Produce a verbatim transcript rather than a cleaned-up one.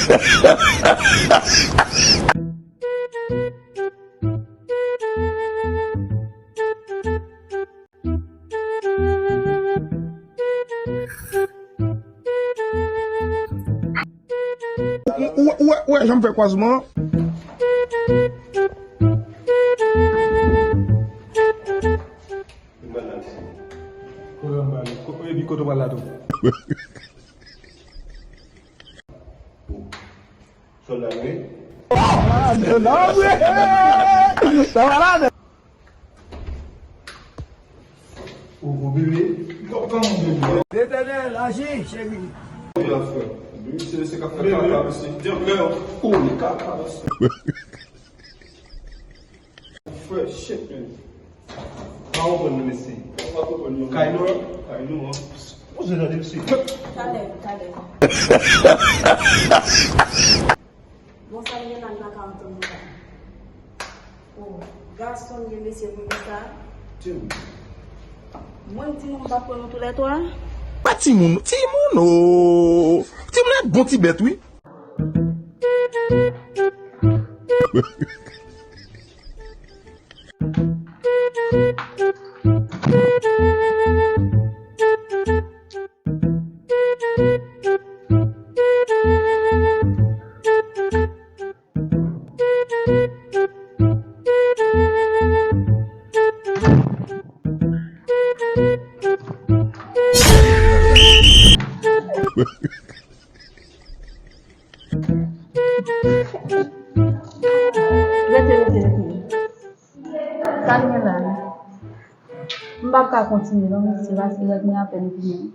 Ou, ou, ou, ou wè jan m fè kwazman an? Kote w pral la tou? Sòlda wi. Ou bon bebe? Kòman bebe? Letènèl, aji, cheri. Wi, la frè. Misye se k ap fè kaka, mesye. Dyanm, men, ou kole kaka, mesye. Frè, shit, man. Pa konprann nou, mesye. Ou pa konprann nou. Kay nou an? Kay nou an. Ou se tande, mesye. Talè, talè. Bon, sa m gen la, m pa ka antann nou la. O, gason m ye, mesye, pou sa. Mwen, m di nou, m pa pran nou toulètwa. Pa timoun, timoun, o. Timoun ak bon ti bèt, wi. Rete, rete, rete. Sa n gen la? M p ap ka kontinye non, mesye, paske règ mwen apèn vini.